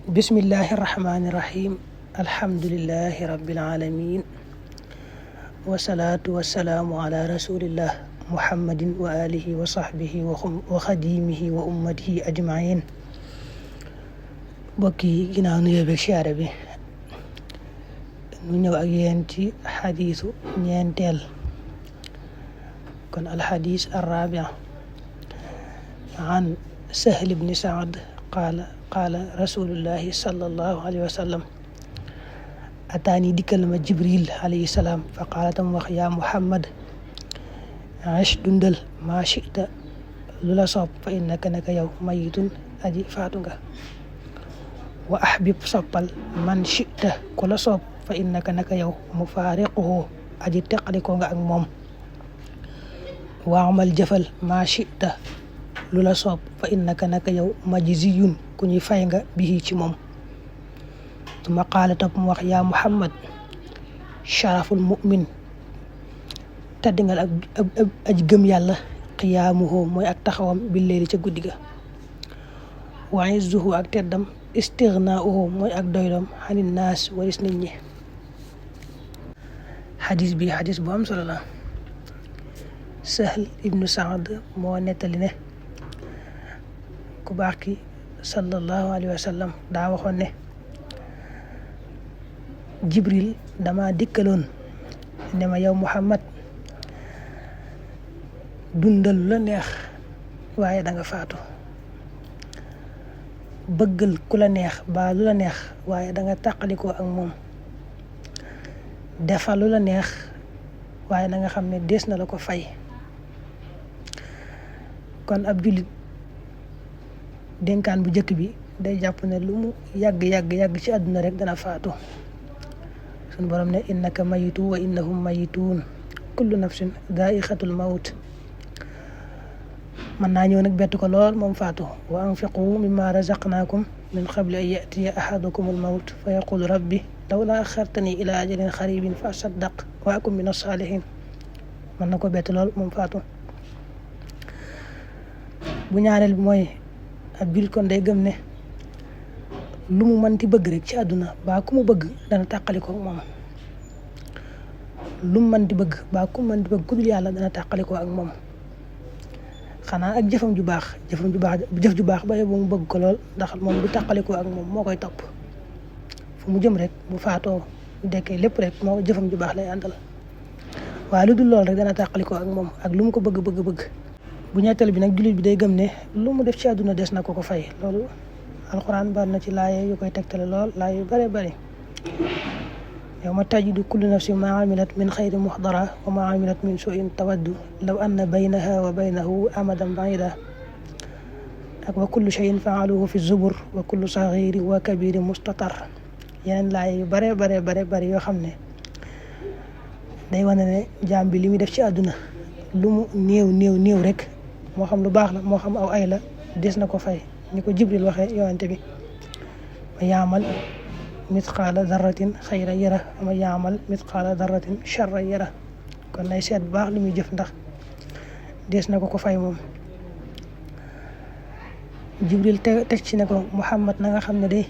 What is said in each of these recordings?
bismillahi irrahmani irrahim alhamdulillahi rabbil alamin wasalaatu wasalaamu ala rasulillah muhammadin wa alihi wa sahbihi wa xadimihi wa ummatihi ajmain mbokk yi ginnaaw nuyoo beeg siyaare bi ñu ñëw ak yéen ci xadiisu ñeenteel kon alxadis arrabi an Sahl ibn Saad qaala rasulullahi sallallahu alayhi wa sallam ataani dikkal ma Jibril alayhi salaam fa qaala tam wax yaa Muhammad aish dundal maa chita lu la soob fa innaka naka yow mayitun aji faatu nga wa ahbib soppal man chita ku la soob fa innaka naka yow mufaariquhu aji teqalikoo nga ak moom waamal jëfal maa chita lu la soob fa innaka naka yow majziyun ku ñuy fay nga bihi ci moom tuma qaala topp mu wax yaa Muhammad sharaful mu'min taddangal ak aji gëm yàlla qiyaamuhu mooy ak taxawam bil layli ca guddi ga wa izzuhu ak teddam istignaa'uhu mooy ak doyloom xanin naas waris nit ñi. xadis bi xadis bu am solo la. Sahl ibnu Saad moo nettali ne ku baax ki sallallahu alayhi wa sallam daa waxoon ne Jibril dama dikkaloon ne ma yow Muhammad dundal lu la neex waaye da nga faatu bëggal ku la neex ba lu la neex waaye da nga tàqalikoo ak moom defal lu la neex waaye da nga xam ne des na la ko fay. kon ab jullit dénkaan bu njëkk bi day jàpp ne lu mu yàgg ci àdduna rek dana faatu suñu borom ne innaka mayitu wa innahum mayituun kullu nafsin daa'iqatul mawt mën naa ñëw nag bett ko lool moom faatu wa anfiqu mimma razaqnaakum min qabli an ya'tiya ahadakum al-mawt fa yaqulu rabbi lawlaa axartani ila ajalin qaribin fa asaddaq wa akun min as-saalihin mën na ko bett lool moom faatu. bu ñaareel bi mooy ab bil kon day gëm ne lu mu mënti bëgg rek ci àdduna baa ku mu bëgg dana tàqalikoo ak moom lu mu mënti bëgg baa ku mu mënti bëgg ku dul yàlla dana tàqalikoo ak moom xanaa ak jëf ju baax ba yóbbu mu bëgg ko lool ndax moom du tàqalikoo ak moom moo koy topp fu mu jëm rek bu faatoo bu dekkee lépp rek moo jëfam ju baax lay àndal waaye lu dul lool rek dana tàqalikoo ak moom ak lu mu ko bëgg bu ñetteel bi nag jullit bi day gëm ne lu mu def ci àdduna des na ko fay loolu alxuraan bari na ci laaye yu koy tegtale lool laaye yu bare bari yawma tajidu kullu nafsin ma amilat min xayrin muhdara wa ma amilat min su'in tawaddu law anna baynaha wa baynahu amadan ba'ida ak wa kullu shay'in fa'aluhu fi zubur wa kullu saghirin wa kabirin mustatar yeneen laaye yu bare bari yoo xam ne day wane ne jaam bi li muy def ci àdduna lu mu néew rek moo xam lu baax la moo xam aw ay la des na ko fay ni ko Jibril waxee yonente bi ma yaamal mitqaala darratin xayra yara ma yaamal mitqaala darratin charra yara kon nay seet bu baax li muy jëf ndax des na ko fay moom. Jibril teg ci ne ko Muhammad na nga xam ne de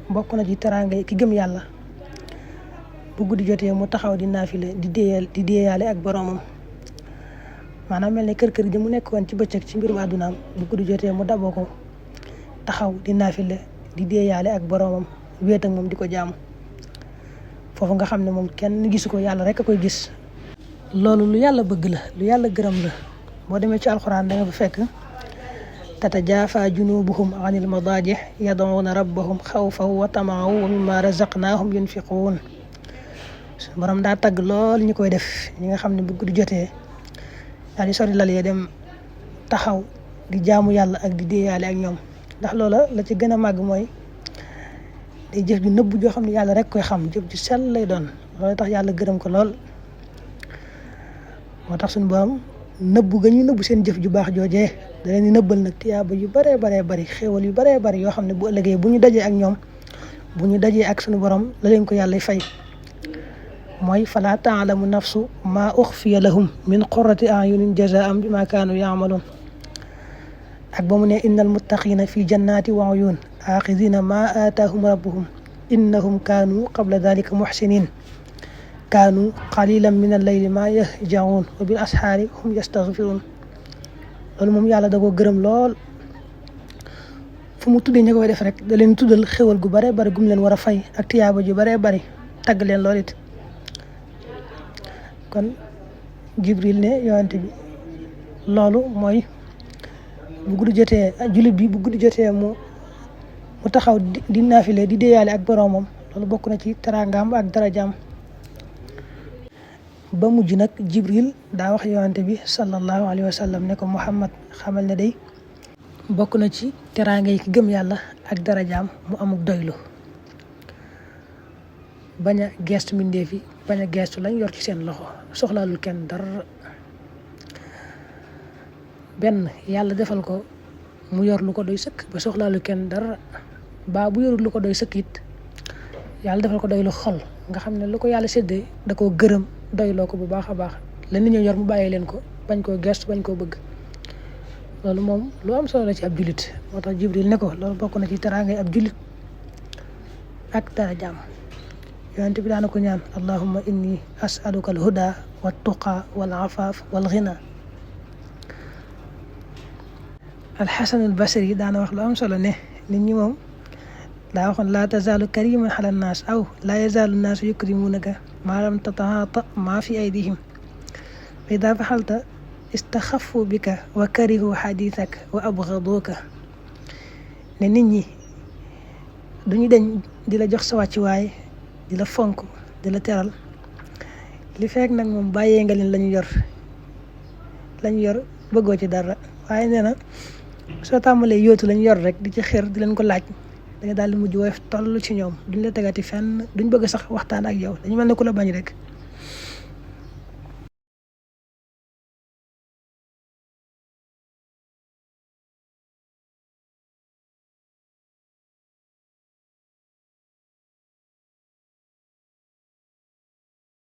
bokk na ci teraanga ki gëm yàlla bu guddi jotee mu taxaw di naafile di déeyaale ak boroomam maanaam mel ne kër ji mu nekkoon ci bëccëg ci mbirum àddunaam bu guddi jotee mu daboo ko taxaw di naafile di déeyaale ak boroomam wéet ak moom di ko jaamu foofu nga xam ne moom kenn gisu ko yàlla rek a koy gis. loolu lu yàlla bëgg la lu yàlla gërëm la boo demee ci alxuraan da nga fa fekk tatajaafa junubuhum anil madaaji yad'uuna rabbahum xawfan wa tama'an wa mimma razaqnaahum yunfiquun borom daa tagg lool ñi koy def ñi nga xam ne bu guddi jotee daal di sori lal yee dem taxaw di jaamu yàlla ak di déeyaale ak ñoom ndax loola la ci gën a màgg mooy day jëf ju nëbb joo xam ne yàlla rek koy xam jëf ju sell lay doon loolu tax yàlla gërëm ko lool moo tax suñu borom nëbbu ga ñuy nëbbu seen jëf ju baax joojee da leen di nëbbal nag tiyaaba yu baree bari xéewal yu baree bari yoo xam ne bu ëllëgee bu ñu dajee ak ñoom bu ñu dajee ak suñu borom la leen ko yàlla fay mooy fala taalamu nafsu ma uxfiya lahum min qurrati ayunin jazaan bima kaanu yaamaluun ak ba mu ne innal muttaqina fi jannati wa uyun aaxidina ma aataahum rabbuhum innahum kaanu qabla dalika muxsinin kaanu qalilan min al-layli ma yahjaun wa bil asxaari hum yastaghfirun. loolu moom yàlla da ko gërëm lool. fu mu tuddee ña koy def rek da leen tuddal xéwal gu bare bari gum leen war a fay ak tiyaaba ju bare bari tagg leen lool it. kon Jibril ne yonent bi loolu mooy bu guddi jotee jullit bi bu guddi jotee mu taxaw di naafile di déeyaale ak boroomam loolu bokk na ci teraangaam ak darajaam. ba mujj nag Jibril daa wax yonent bi sallallahu alayhi wa sallam ne ko Muhammad xamal ne day bokk na ci teraanga yi ki gëm yàlla ak darajaam mu amuk doylu, bañ a geestu mbindeef yi, bañ a geestu lañ yor ci seen loxo, soxlaalul kenn dara. benn yàlla defal ko mu yor lu ko doy sëkk ba soxlaalu kenn dara, ba bu yorul lu ko doy sëkk it yàlla defal ko doylu xol nga xam ne lu ko yàlla séddee da koo gërëm doyloo ko bu baax a baax. la nit ñi yor mu bàyyi leen ko, bañ koo geestu bañ koo bëgg. loolu moom lu am solo la ci ab jullit. moo tax Jibril ne ko loolu bokk na ci teraangay ab jullit ak darajaam. yonent bi daana ko ñaan allahumma inni as'aluka al-huda wa tuqa wal afaaf wal ghina. Al-Hasan al-Basri daana wax lu am solo ne nit ñi moom daa waxoon laa tazaalu kariman ala nnaas aw laa yazaalu nnaasu yukrimunaka maa lam tataata maa fi aydihim fa idaa faxalta istaxafu bika wa karihu xadiisak wa abgaduuka. ne nit ñi duñu dañ di la jox sa wàccuwaay, di la fonk, di la teral li fekk nag moom bàyyee nga leen lañu yor bëggoo ci dara. waaye nee na soo tàmbalee yóotu lañu yor rek di ci xër di leen ko laaj da nga daal di mujj woyof toll ci ñoom, duñ la tegati fenn, duñ bëgg sax waxtaan ak yow, dañu mel ne ku la bañ rek.